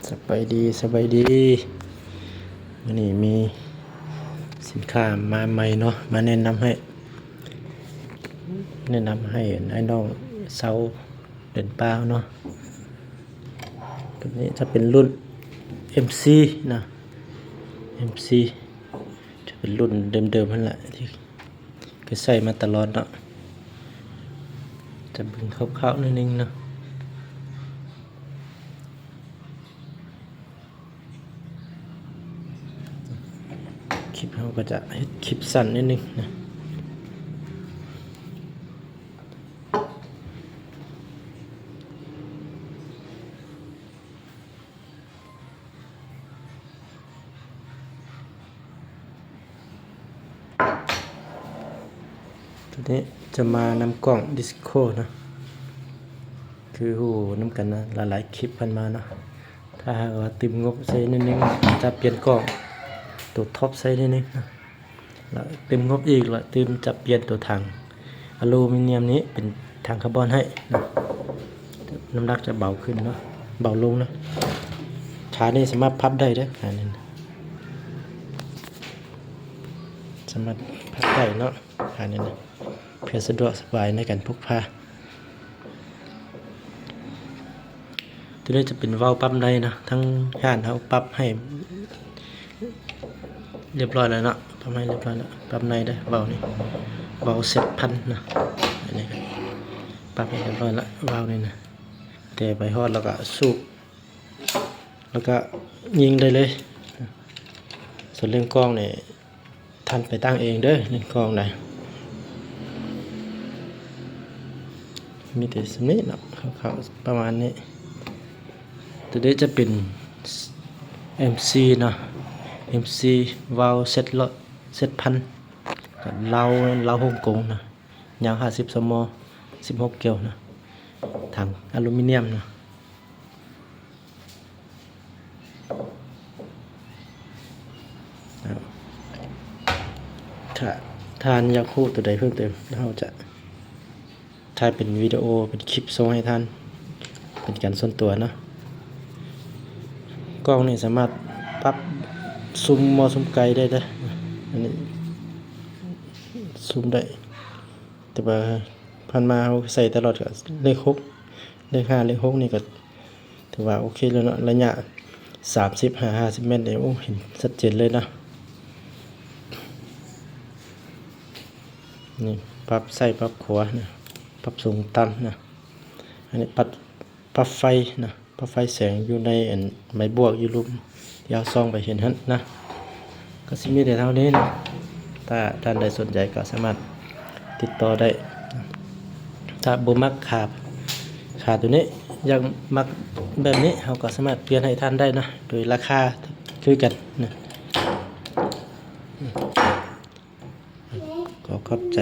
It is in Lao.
ສະບາຍດີ ສະບາຍດີ. ມື້ນີ້ມີສິນຄ້າມາໃໝ່ເນາະ ມາແນະນຳໃຫ້ ແນະນຳໃຫ້ອ້າຍນ້ອງຊາວເດີນປ່າເນາະ. ຕົວນີ້ຈະເປັນລຸ້ນເອັມຊີນະ ເອັມຊີ ຈະເປັນລຸ້ນເດີມໆຫັ້ນລະ ທີ່ເຄີຍໃຊ້ມາຕະຫຼອດເນາະ. ຈະເບິ່ງຄ່າວໆໜ້ອຍໜຶ່ງເນາະ. ຄລິບເຮົາກໍຈະເຮັດຄລິບສັ້ນໜ້ອຍໜຶ່ງນະ. ຕົວນີ້ຈະມານຳກ້ອງດິສໂກ້ເນາະ ຄືຮູ້ນຳກັນນະ ຫຼາຍໆຄລິບຜ່ານມາເນາະ. ຖ້າຫາກວ່າຕື່ມງົບໃສ່ໜ້ອຍໜຶ່ງ ຈະປ່ຽນກ້ອງໂຕທັອບໃສ່ໜ້ອຍໜຶ່ງເນາະ ລະຕື່ມງົບອີກ ລະຕື່ມຈະປ່ຽນໂຕຖັງອາລູມີນຽມນີ້ເປັນຖັງຄາບອນໃຫ້ເນາະ. ນ້ຳໜັກຈະເບົາຂຶ້ນເນາະ ເບົາລົງເນາະ. ຂານີ້ສາມາດພັບໄດ້ເດີ ຂານີ້ນະ ສາມາດພັບໄດ້ເນາະ ຂານີ້ນະ ເພື່ອສະດວກສະບາຍໃນການພົກພາ. ຕົວນີ້ຈະເປັນວາວປັບໃນເນາະ ທາງຮ້ານເຮົາປັບໃຫ້ ຮຽບຮ້ອຍແລ້ວເນາະ ປັບໃຫ້ຮຽບຮ້ອຍແລ້ວ ປັບໃນເດີ ວາວນີ້ ວາວເຊັດພັນເນາະ. ອັນນີ້ປັບໃຫ້ຮຽບຮ້ອຍແລ້ວ ວາວນີ້ນະ ແຕ່ໄປຮອດແລ້ວກໍສູບ ແລ້ວກໍຍິງໄດ້ເລີຍ. ສ່ວນເລື່ອງກ້ອງນີ້ ທ່ານໄປຕັ້ງເອງເດີ ເລື່ອງກ້ອງນະ. ມີແຕ່ສ່ຳນີ້ເນາະ ຄ່າວໆປະມານນີ້. ຕົວນີ້ຈະເປັນເອັມຊີເນາະ ເອັມຊີ ວາວເຊັດຮ້ອຍ ເຊັດພັນ ລາວ ລາວຮົງກົງນະ ຍາວຫ້າສິບຊມ ສິບຫົກແກ້ວນະ ຖັງອາລູມີນຽມນະ. ຖ້າທ່ານຢາກຮູ້ຕົວໃດເພີ່ມເຕີມ ເຮົາຈະຖ່າຍເປັນວິດີໂອ ເປັນຄລິບສົ່ງໃຫ້ທ່ານ ເປັນການສ່ວນຕົວເນາະ. ກ້ອງນີ້ສາມາດປັບຊູມມໍຊູມໄກໄດ້ເດີ ອັນນີ້ຊູມໄດ້ ແຕ່ວ່າຜ່ານມາເຮົາໃສ່ຕະຫຼອດກໍເລກຫົກ ເລກຫ້າ ເລກຫົກນີ້ກໍ ຖືວ່າໂອເຄແລ້ວເນາະ ໄລຍະສາມສິບຫາຫ້າສິບແມັດນີ້ ໂອ້ ເຫັນຊັດເຈນເລີຍເນາະ. ນີ້ປັບຊ້າຍປັບຂວານະ ປັບສູງຕ່ຳນະ. ອັນນີ້ປັບ ປັບໄຟນະ ປັບໄຟແສງຢູ່ໃນອັນໄມ້ບວກຢູ່ລຸ່ມ ທີ່ເຮົາສ່ອງໄປເຫັນຫັ້ນນະ. ກໍຊິມີແຕ່ເທົ່ານີ້ເນາະ ຖ້າທ່ານໃດສົນໃຈກໍສາມາດຕິດຕໍ່ໄດ້. ຖ້າບໍ່ມັກຂາ ຂາຕົວນີ້ ຢາກມັກແບບນີ້ ເຮົາກໍສາມາດປ່ຽນໃຫ້ທ່ານໄດ້ເນາະ ໂດຍລາຄາຄືກັນນະ. ຂໍຂອບໃຈ.